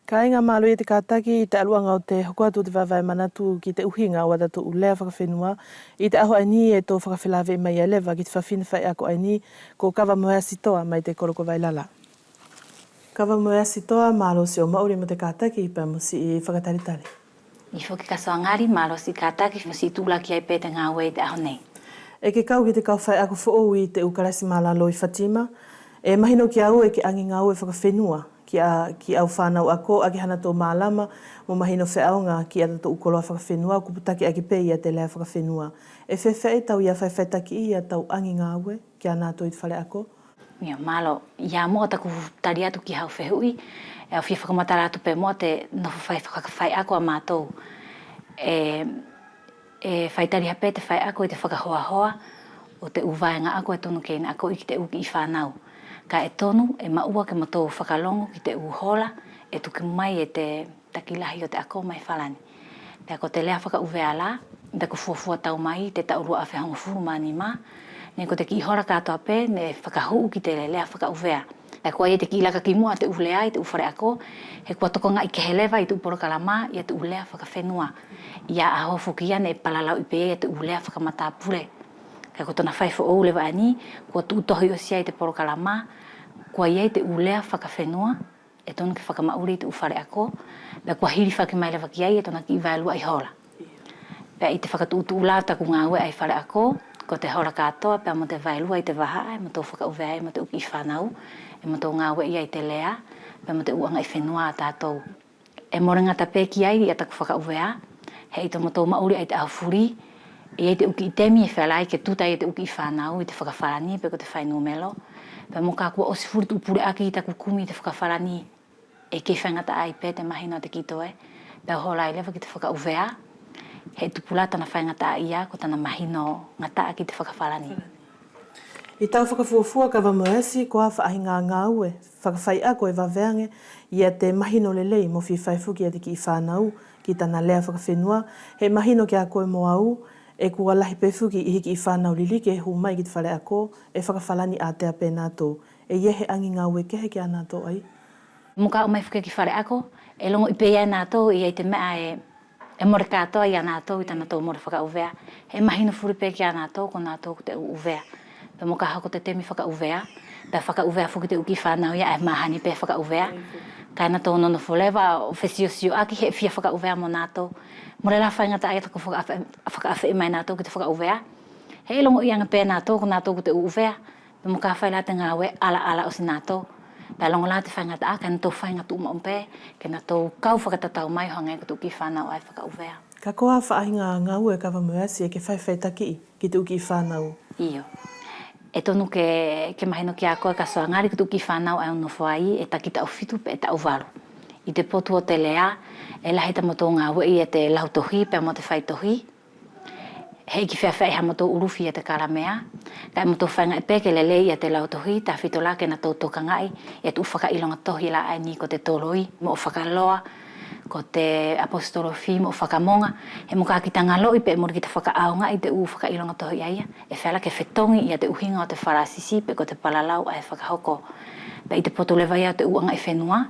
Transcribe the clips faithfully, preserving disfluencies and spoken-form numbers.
Kāiga, mālō ia te kātaki ʻi te ʻaluʻaga ʻo te hoko atu ʻo te vavae manatu ki te ʻuhiga ʻo ʻatatou lea fakafenua. ʻI te ʻaho ʻaeni ʻe tou fakafelaveʻi mai ia leva ki te fafine faiako ʻaeni ko Kavamoeasi Toa mai te kolo ko Vailala. Kavamoeasi Toa, mālō siʻo maʻuli mo te kātaki pea mo siʻi fakatalitali. ʻIo foki Kasoagali, mālō siʻi kātaki mo siʻi tuʻulaki ai pe te gāue ʻi te ʻaho nei. ʻE ke kau ki te kau faiako foʻou ʻi te ʻu kalasi mālalo ʻi Fatima. ʻE mahino kia au ʻe ke agi gāue fakafenua ki ʻa, ki ʻau fānau ako ʻaki hanatou mālama mo mahino feʻauga ki ʻatatou koloa fakafenua, kupu taki ʻaki pe ia te lea fakafenua. ʻE feafeaʻi tau ia faʻifaʻitakiʻi ia tau agi gāue kia nātou ʻi te fale ako? ʻIo, mālō. Ia muʻa taku tali atu ki hau fehuʻi, ʻe au fia fakamatala atu pe muʻa te nofo fai, faka-, faiako ʻa mātou. ʻE, ʻe faitaliha pe te faiako ʻi te fakahoahoa ʻo te ʻu vaega ako ʻe tonu ke ina akoʻi ki te ʻu kiʻi fānau. Kaʻe tonu ʻe maʻua ke matou fakalogo ki te ʻu hola ʻe tuku mai e te taki lahi ʻo te ako mai Falani. Pea ko te lea fakaʻuvea la, taku fuafua tau mai ʻi te taʻu lua afe hogofulu ma nima, neʻe ko te kiʻi hola katoa pe neʻe fakahuʻu ki te lea fakaʻuvea. Pea kua ʻi ai te kiʻi laka ki muʻa ʻo te ʻu lea ʻi te ʻu fale ako, he kua tokagaʻi kehe leva ʻi te ʻu polokalama ia te ʻu lea fakafenua. Ia ʻaho foki ia neʻe palalauʻi pe ia ia te ʻu lea fakamatāpule. Kaʻe ko tona fai foʻou leva ʻaeni, kua tuʻu tohi ʻosi ia ʻi te polokalama, kua ʻi ai te ʻu lea fakafenua ʻe tonu ke fakamaʻuli ʻi te ʻu fale ako, pea kua hilifaki mai leva ki ai e tona kiʻi vaelua ʻi hola. Pea ʻi te fakatuʻutuʻu la ʻo taku gāue ʻaia ʻi fale ako, ko te hola katoa pea mo te vaelua ʻi te vahaʻa ʻe matou fakaʻuvea ai mo te ʻu kiʻi fānau, ʻe matou gāueʻi ai te lea, pea mo te ʻu agaʻi fenua ʻa tatou. ʻE mole gata pe ki ai ia taku fakaʻuvea, he ʻi tomatou maʻuli ʻaia ʻi te ʻaho fuli, ʻe ʻi ai te ʻu kiʻi temi ʻe feala ai ke tuta ia te ʻu kiʻi fānau ʻi te fakafalani peʻe ko te fai numelo. Pea moka kua ʻosi fuli te ʻu puleʻaki ʻi taku kumi ʻi te fakafalani, ʻe kei faigataʻa ai pe te mahino ʻa te kiʻi toe, pea hola ai leva ki te fakaʻuvea, he tupu la tana faigataʻaʻia ko tana mahino gataʻa ki te fakafalani. ʻI tau fakafuafua Kavamoeasi, ko ʻa faʻahiga gāue fakafaiako ʻe vave age ia te mahino lelei mo fia fai foki ia te kiʻi fānau ki tana lea fakafenua, he mahino kia koe mo au, ʻe kua lahi pe foki ʻihi kiʻi fānau liliki ʻe hū mai ki te fale ako ʻe fakafalani ʻātea pe nātou. ʻE ʻi ai he agi gāue kehe kia nātou ʻaia? Moka ʻomai foki ki fale ako, ʻe logoʻi pe ia e nātou ʻe ʻi ai te meʻa ʻe ʻE mole katoa ia natou ʻi tanatou mole fakaʻuvea. He mahino fuli pe kia natou ko natou ko te ʻu ʻuvea. Pea mo ka hoko te temi fakaʻuvea, pea fakaʻuvea foki te ʻu kiʻi fanau ia ʻae mahani pe fakaʻuvea. Kaʻe natou nonofo leva ʻo fesiosioʻaki he fia fakaʻuvea mo natou. Mole la faigataʻa ia taku fakaʻafe-, fakaʻafeʻi mai natou ki te fakaʻuvea. He ʻe logoʻi age pe natou ko natou ko te ʻu ʻuvea. Pea mo ka fai la te gaue ʻalaʻala ʻosi natou. Pea logo la te faigataʻa kaʻe natou faiga tuʻumaʻu pe ke natou kau fakatatau mai ʻo hage ko te ʻu kiʻi fanau ʻae fakaʻuvea. Kaʻe ko ʻa faʻahiga gaue Kavamoeasi ʻe ke faifaitakiʻi ki te ʻu kiʻi fanau? Io. ʻE tonu ke, ke mahino kia koe Kasoagali ko te ʻu kiʻi fanau ʻae ʻe nofo ai ʻe taki taʻu fitu peʻe taʻu valu. ʻI te potu ʻo te lea, ʻe lahi tamatou gaueʻi e te lau tohi pea mo te fai tohi. Heʻeki feafeaʻi hamatou ʻulufi ia te kalamea, kaʻe matou faigaʻi pe ke lelei ia te lau tohi, tafito la ke natou tokagaʻi ia te ʻu fakailoga tohi la ʻaeni ko te toloi, moʻo fakaloa, ko te apositolofi, moʻo fakamoga, he mo ka kita galoʻi peʻe mole kita fakaʻaogaʻi te ʻu fakailoga tohi ʻaia, ʻe feala ke fetogi ia te ʻuhiga ʻo te falasisi peʻe ko te palalau ʻae fakahoko. Pea ʻi te potu leva ia ʻo te ʻu agaʻi fenua,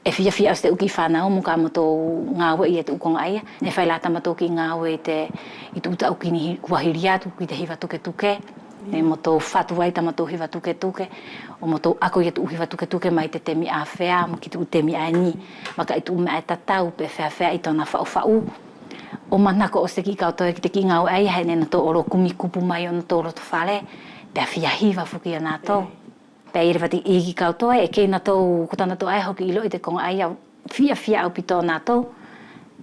ʻE fiafia ʻosi te ʻu kiʻi fanau mo ka matou gaueʻi e te ʻu koga ʻaia. Neʻe fai la tamatou kiʻi gaue ʻi te, ʻi te ʻu taʻu kua hili atu ki te hiva tuketuke. Neʻe matou fatu ai tamatou hiva tuketuke ʻo matou ako ia te ʻu hiva tuketuke mai te temi ʻafea mo ki te ʻu temi ʻaeni. Makaʻi te ʻu meʻa ʻe tatau pe feafeaʻi tona faʻufaʻu. ʻO manako ʻosi te kiʻi kautoe ki te kiʻi gaue ʻaia he neʻe natou olo kumi kupu mai ʻonatou loto fale pea fia hiva foki ia natou. Pea ʻi leva te ʻu kiʻi kautoe ʻe kei natou, ko tanatou ʻae hoki iloʻi te koga ʻaia, fiafia ʻaupito natou.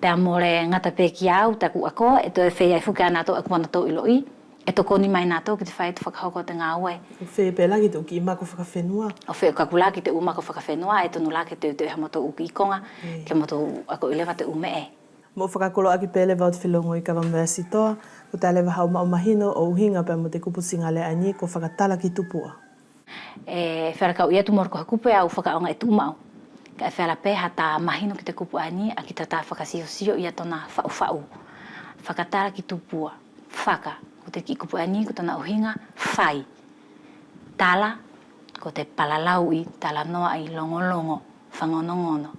Pea mole gata pe kia au taku ako, ʻe toe feia foki kia natou ʻae kua natou iloʻi, ʻe tokoni mai natou ki te fai te fakahoko ʻo te gaue. ʻO feia pe la ki te ʻu kiʻi mako fakafenua. ʻO feia kaku la ki te ʻu mako fakafenua, ʻe tonu la ke teuteu hamatou ʻu kiʻi koga, ke matou akoʻi leva te ʻu meʻe. Moʻo fakakoloa ʻaki pe leva ʻo te felogoi Kavamoeasi Toa, ko taʻe leva hau maʻu mahino ʻo ʻuhiga pea mo te kupusiga lea ʻaeni ko fakatala ki tupua. ʻE feala kau ui atu mole ko he kupu ʻe au fakaʻaogaʻi tuʻumaʻu. Kaʻe feala pe hata mahino ki te kupu ʻaeni ʻaki tata fakasiosio ia tona faʻufaʻu. Fakatala ki tupua. Faka, ko te kiʻi kupu ʻaeni ko tona ʻuhiga fai. Tala, ko te palalauʻi, talanoaʻi, logologo, fagonogono.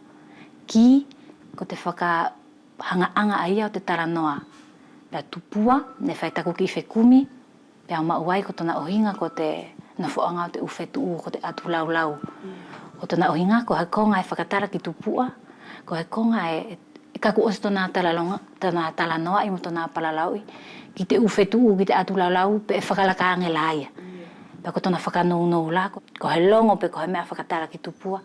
Ki, ko te fakahagaʻaga ʻaia ʻo te talanoa. Pea tupua, neʻe fai taku kiʻi fekumi, pea au maʻu ai ko tona ʻuhiga ko te nofoʻaga ʻo te ʻu fetuʻu ko te ʻatulaulau. Ko tona ʻuhiga ko he koga ʻe fakatala ki tupua, ko he koga ʻe, ʻe kaku ʻosi tona talanoa, tona talanoaʻi mo tona palalauʻi ki te ʻu fetuʻu, ki te ʻatulaulau, pe ʻe fakalaka age la ia. Pea ko tona fakanounou la, ko, ko he logo pe ko he meʻa fakatala ki tupua,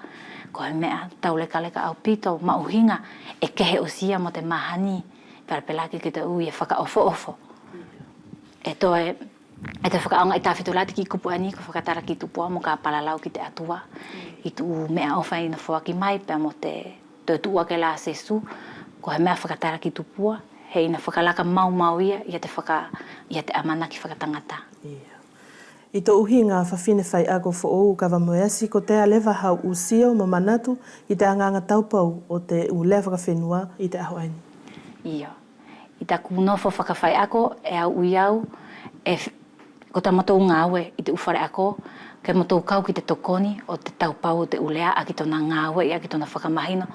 ko he meʻa taulekaleka ʻaupito, maʻuhiga, ʻe kehe ʻosi ia mo te mahani, pelepelaki ki te ʻu ia fakaʻofoʻofo. ʻE toe, ʻe te fakaʻaogaʻi tafito la te kiʻi kupu ʻaeni ko fakatala ki tupua mo ka palalau ki te ʻAtua, ʻi te ʻu meʻa ʻofa ʻe ina foaki mai, pea mo te toe tuʻu ake la Sesu, ko he meʻa fakatala ki tupua, he ina fakalaka maumau ia, ia te faka-, ia te ʻamanaki fakatagata. Ia. ʻI tou ʻuhiga fafine faiako foʻou Kavamoeasi, kotea leva hau ʻu sio mo manatu ʻi te agaga taupau ʻo te ʻu lea fakafenua ʻi te ʻaho ʻaeni? Io. ʻI taku nofo fakafaiako ʻe au ui au, ʻe f-, ko tamatou gaue ʻi te ʻu faleako, ke matou kau ki te tokoni ʻo te taupau ʻo te ʻu lea ʻaki tona gaueʻi, ʻaki tona fakamahino.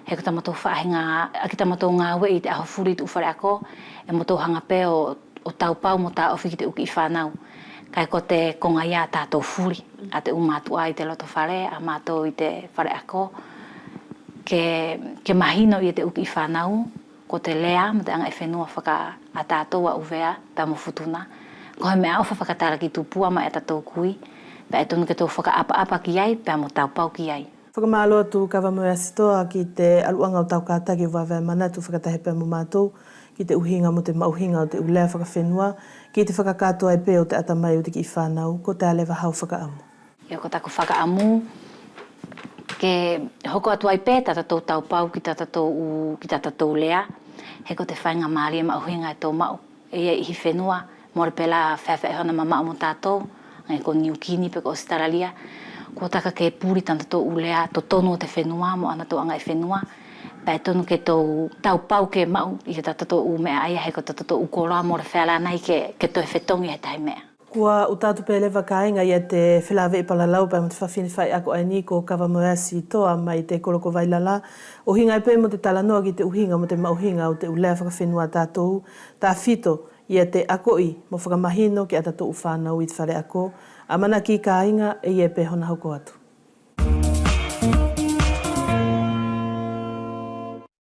He ko tamatou faʻahiga, ʻaki tamatou gaueʻi ʻi te ʻaho fuli ʻi te ʻu faleako, ʻe matou haga pe ʻo ʻo taupau mo taofi ki te ʻu kiʻi fanau. Kaʻe ko te koga ia ʻa tatou fuli, ʻa te ʻu matuʻa ʻi te loto fale, ʻa matou ʻi te faleako, ke, ke mahino ia te ʻu kiʻi fanau, ko te lea mo te agaʻifenua faka-, ʻa tatou ʻa ʻUvea pea mo Futuna, ko he meʻa ʻofa fakatala ki tupua mai ʻa tatou kui, pea ʻe tonu ke tou fakaʻapaʻapa ki ai pea mo taupau ki ai. Fakamalo atu Kavamoeasi Toa ki te aluʻaga ʻo tau kataki ʻo vaevae manatu fakatahi pea mo matou ki te ʻuhiga mo te maʻuhiga ʻo te ʻu lea fakafenua ki te fakakatoa ai pe ʻo te atamai ʻo te kiʻi fanau, kotea leva hau fakaʻamu? Ia, ko taku fakaʻamu ke hoko atu ai pe tatatou taupau ki tatatou ʻu, ki tatatou lea, he ko te faigamalie maʻuhiga ʻe tou maʻu ʻe ia ʻi ʻihi fenua, mole pe la feafeaʻi hona mamaʻo mo tatou, age ko Niu Kini pe ko Ositalalia, kua taka ke puli tanatou ʻu lea totonu ʻo te fenua mo ʻanatou agaʻifenua, pea ʻe tonu ke tou taupau ke maʻu ia tatatou ʻu meʻa ʻaia he ko tatatou ʻu koloa mole feala anai ke, ke toe fetogi he tahi meʻa. Kua ʻuta atu pe leva kaiga ia te felaveʻi palalau pea mo te fafine faiako ʻaeni ko Kavamoeasi Toa mai te kolo ko Vailala, ʻuhiga ai pe mo te talanoa ki te ʻuhiga mo te maʻuhiga ʻo te ʻu lea fakafenua ʻa tatou, tafito ia te akoʻi mo fakamahino ki ʻatatou ʻu fanau ʻi te faleako. ʻAmanaki kaiga ʻe ia pe hona hoko atu.